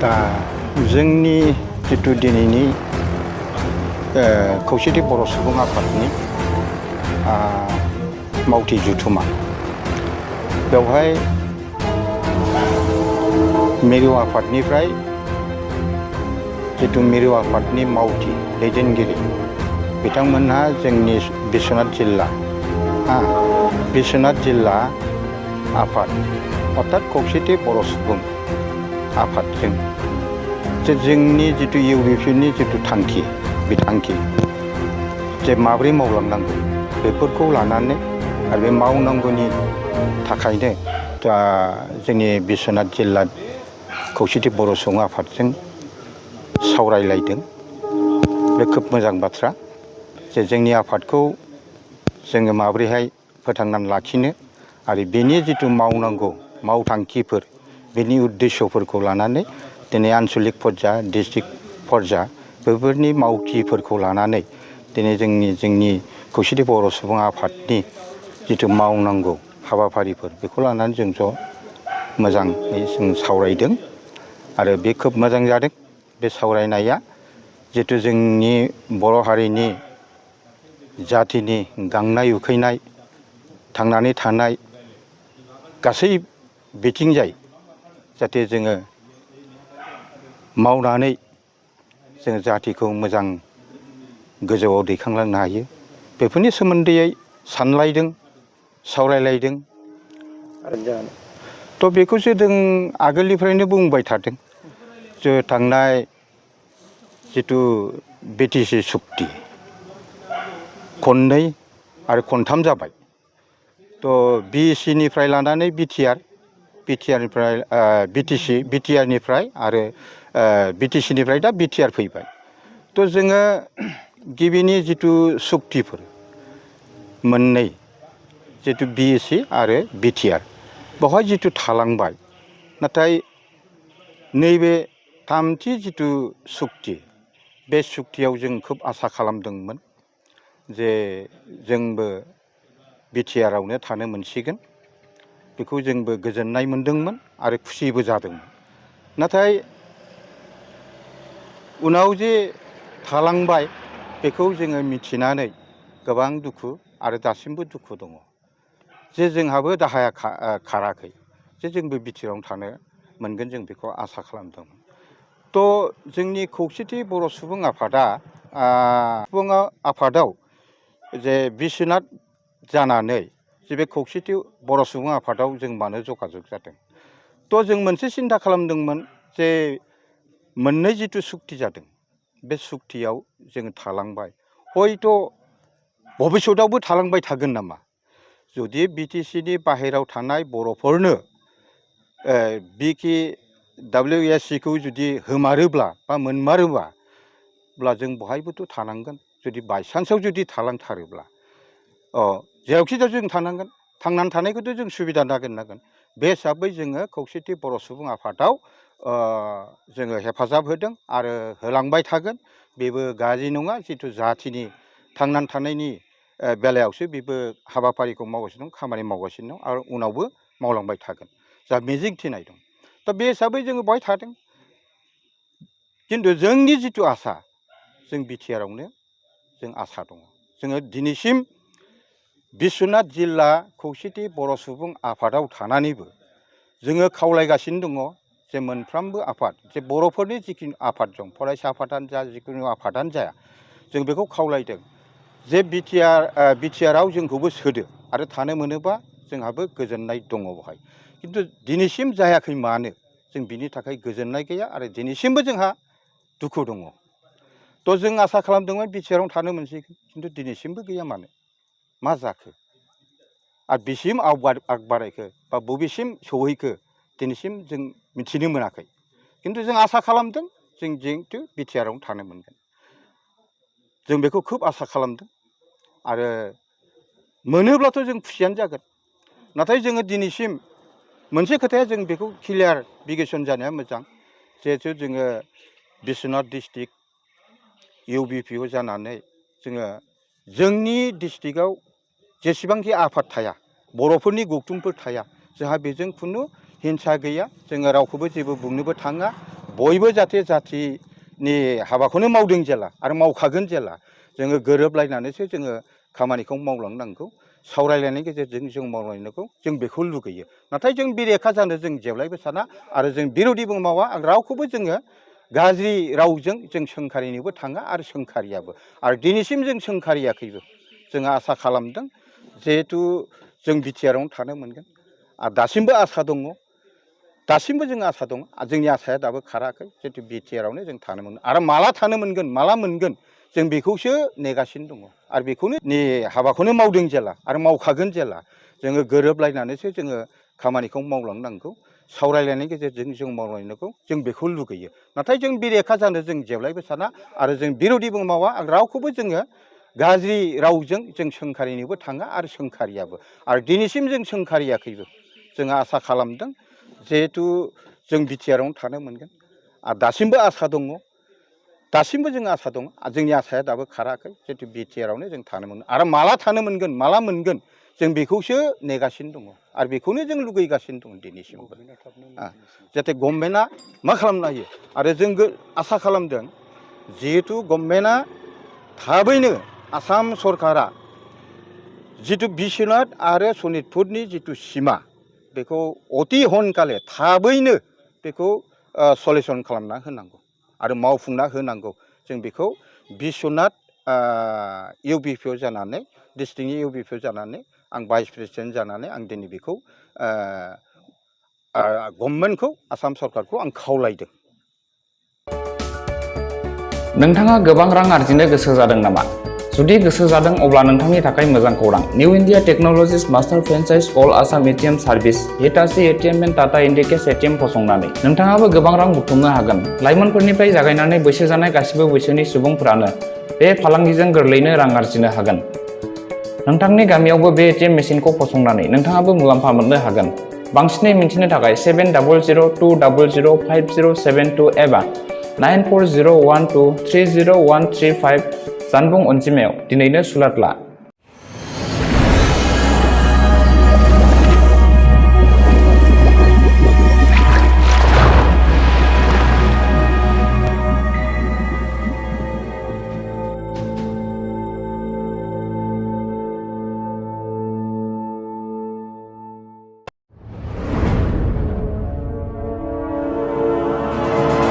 दा जोंनि जिथु दिनैनि खौसेथि बर' सुबुं आफादनि मावथि जथुमा बेवहाय मिरु आफादनिफ्राय जिथु मिरु आफादनि मावथि दैदेनगिरि बिथांमोनहा जोंनि बिश्वनाथ जिल्ला आफाद अर्थात खौसेथि बर' सुबुं आफादजों जे जोंनि जिथु इउबिपिनि जिथु बिथांखि जे माब्रै मावलांनांगौ बेफोरखौ लानानै आरो बे मावनांगौनि थाखायनो जोंनि बिश्वनाथ जिल्ला खौसेथि बर' सुबुं आफादजों सावरायलायदों। बे खोब मोजां बाथ्रा जे जोंनि आफादखौ जोङो माब्रैहाय फोथांनानै लाखिनो आरो बेनि जिथु मावनांगौ मावथांखिफोर बेनि उद्देश्यफोरखौ लानानै दिनै आन्चलिक पर्जा डिस्ट्रिक्ट पर्जा बेफोरनि मावथिफोरखौ लानानै दिनै जोंनि खौसेथि बर' सुबुं आफादनि जिथु मावनांगौ हाबाफारिफोर बेखौ लानानै जों ज' मोजाङै जों सावरायदों आरो बे खोब मोजां जादों। बे सावरायनाया जिथु जोंनि बर' हारिनि जाथिनि गांनाय उखैनाय थांनानै थानाय गासै बिथिंजाय जाहाथे जोङो मावनानै जोङो जाथिखौ मोजां गोजौआव दैखांलांनो हायो बेफोरनि सोमोन्दै सानलायदों सावरायलायदों। थ' बेखौसो जों आगोलनिफ्रायनो बुंबाय थादों जे थांनाय जिथु बिटिसि सुक्ति खननै आरो खनथाम जाबाय। थ' बिएसिनिफ्राय लानानै बिटिआरनिफ्राय बिटिआरनिफ्राय आरो बिटिसिनिफ्राय दा बिटिआर फैबाय। थ' जोङो गिबिनि जिथु सुक्तिफोर मोननै जिथु बिएसि आरो बिटिआर बेवहाय जिथु थालांबाय नाथाय नैबे थामथि जिथु सुक्ति बे सुक्तियाव जों खोब आसा खालामदोंमोन जे जोंबो बिटिआरावनो थानो मोनसिगोन बेखौ जोंबो गोजोननाय मोनदोंमोन आरो खुसिबो जादोंमोन। नाथाय उनाव जे थालांबाय बेखौ जोङो मिथिनानै गोबां दुखु आरो दासिमबो दुखु दङ जे जोंहाबो दाहाया खाराखै जे जोंबो बिटिआरावनो थानो मोनगोन जों बेखौ आसा खालामदोंमोन। थ' जोंनि खौसेथि बर' सुबुं आफादाव जे बिश्वनाथ जानानै जे बे खौसेथि बर' सुबुं आफादाव जों मानो जगाजग जादों। थ' जों मोनसे सिन्था खालामदोंमोन जे मोननै जिथु सुक्ति जादों बे सुक्तियाव जों थालांबाय हयथ' भबिष्यतआवबो थालांबाय थागोन नामा जुदि बिटिसिनि बाहेरायाव थानाय बर'फोरनो WSCखौ जुदि होमारोब्ला बा मोनमारोब्ला जों बहायबोथ' थानांगोन। जुदि बायसान्सआव जुदि थालांथारोब्ला जेरावखि जाया जों थानांगोन थांनानै थानायखौथ' जों सुबिदा नागिरनांगोन। बे हिसाबै जोङो खौसेथि बर' सुबुं आफादाव जोङो हेफाजाब होदों आरो होलांबाय थागोन। बेबो गाज्रि नङा जिथु जाथिनि थांनानै थानायनि बेलायावसो बेबो हाबाफारिखौ मावगासिनो दं खामानि मावगासिनो दं आरो उनावबो मावलांबाय थागोन जा मिजिं थिनाय दं। दा बे हिसाबै जोङो बेवहाय थादों खिन्थु जोंनि जिथु आसा जों बिटिआरावनो जों आसा दङ। जोङो दिनैसिम बिश्वनाथ जिल्ला खौसेथि बर' सुबुं आफादाव थानानैबो जोङो खावलायगासिनो दङ जे मोनफ्रोमबो आफाद जे बर'फोरनि जिखिनि आफाद दं फरायसा आफादानो जा जिखुनु आफादानो जाया जों बेखौ खावलायदों जे बिटिआराव जोंखौबो सोदो आरो थानो मोनोबा जोंहाबो गोजोननाय दङ बेवहाय। खिन्थु दिनैसिम जायाखै मानो जों बिनि थाखाय गोजोननाय गैया आरो दिनैसिमबो जोंहा दुखु दङ। थ' जों आसा खालामदोंमोन बिटिआरावनो थानो मोनसिगोन खिन्थु दिनैसिमबो गैया मानो मा जाखो आरो बिसिम आग बारायखो बा बबेसिम सौहैखो दिनैसिम जों मिथिनो मोनाखै। खिन्थु जों आसा खालामदों जों जिहेथु बिटिआरावनो थानो मोनगोन जों बेखौ खोब आसा खालामदों आरो मोनोब्लाथ' जों खुसियानो जागोन। नाथाय जोङो दिनैसिम मोनसे खोथाया जों बेखौ क्लियारिफिकेसन जानाया मोजां जिहेथु जोङो बिश्वनाथ डिस्ट्रिक्ट इउबिपिअ जानानै जोङो जोंनि डिस्ट्रिक्टआव जेसेबांखि आफाद थाया बर'फोरनि गौथुमफोर थाया जोंहा बेजों खुनु हिंसा गैया। जोङो रावखौबो जेबो बुंनोबो थाङा बयबो जाहाथे जाथिनि हाबाखौनो मावदों जेला आरो मावखागोन जेला जोङो गोरोबलायनानैसो जोङो खामानिखौ मावलांनांगौ सावरायलायनायनि गेजेरजों जों मावलांनांगौ जों बेखौ लुगैयो नाथाय जों बेरेखा जानो जों जेब्लायबो साना आरो जों बिर'धिबो मावा रावखौबो जोङो गाज्रि रावजों जों सोंखारिनोबो थाङा आरो सोंखारियाबो आरो दिनैसिम जों सोंखारियाखैबो जोङो आसा खालामदों जिहेथु जों बिटिआरआवनो थानो मोनगोन आरो दासिमबो आसा दङ दासिमबो जों आसा दं जोंनि आसाया दाबो खाराखै जिहेतु बिटिआरआवनो जों थानो मोनगोन आरो माला थानो मोनगोन माला मोनगोन जों बेखौसो नेगासिनो दङ आरो बेखौनो हाबाखौनो मावदों जेला आरो मावखागोन जेला जोङो गोरोबलायनानैसो जोङो खामानिखौ मावलांनांगौ सावरायलायनायनि गेजेरजों जों मावलांनांगौ जों बेखौ लुगैयो नाथाय जों बेरेखा जानो जों जेब्लायबो साना आरो जों बिर'धिबो मावा रावखौबो जोङो गाज्रि रावजों जों सोंखारिनोबो थाङा आरो सोंखारियाबो आरो दिनैसिम जों सोंखारियाखैबो जोङो आसा खालामदों जिहेतु जों बिटिआरआवनो थानो मोनगोन आरो दासिमबो आसा दङ दासिमबो जों आसा दं जोंनि आसाया दाबो खाराखै जिहेतु बिटिआरआवनो जों थानो मोनगोन आरो माला थानो मोनगोन माला मोनगोन जों बेखौसो नेगासिनो दङ आरो बेखौनो जों लुगैगासिनो दं दिनैसिमबो जाहाथे गभर्नमेन्टआ मा खालामनो हायो आरो जों आसा खालामदों जिहेतु गभर्नमेन्टआ थाबैनो आसाम सरकारा जितु बिश्वनाथ आरो सनितपुरनि जितु सिमा बेखौ अति हनखालि थाबैनो बेखौ सलिउसन खालामना होनांगौ आरो मावफुंना होनांगौ जों बेखौ बिश्वनाथ इउबिपिअ जानानै डिस्ट्रिक्टनि इउबिपिअ जानानै आं भाइस प्रेसिडेन्ट जानानै आं दिनै बेखौ गभर्नमेन्टखौ आसाम सरकारखौ आं खावलायदों। नोंथाङा गोबां रां आरजिनो गोसो जादों नामा? जुदि गोसो जादों अब्ला नोंथांनि थाखाय मोजां खौरां। New India technologies master franchise all Assam ATM service Hitachi ATM and Tata Indicash ATM फसंनानै नोंथाङाबो गोबां रां बुथुमनो हागोन। लाइमोनफोरनिफ्राय जागायनानै बैसो जानाय गासिबो बैसोनि सुबुंफोरानो बे फालांगिजों गोरलैनो रां आरजिनो हागोन। नोंथांनि गामियावबो बे एटिएम मेसिनखौ फसंनानै नोंथाङाबो मुलाम्फा मोननो हागोन। बांसिनै मिन्थिनो थाखाय 7002005072 एबा 9401230135 जानबुं अनजिमायाव दिनैनो सुलाद ला।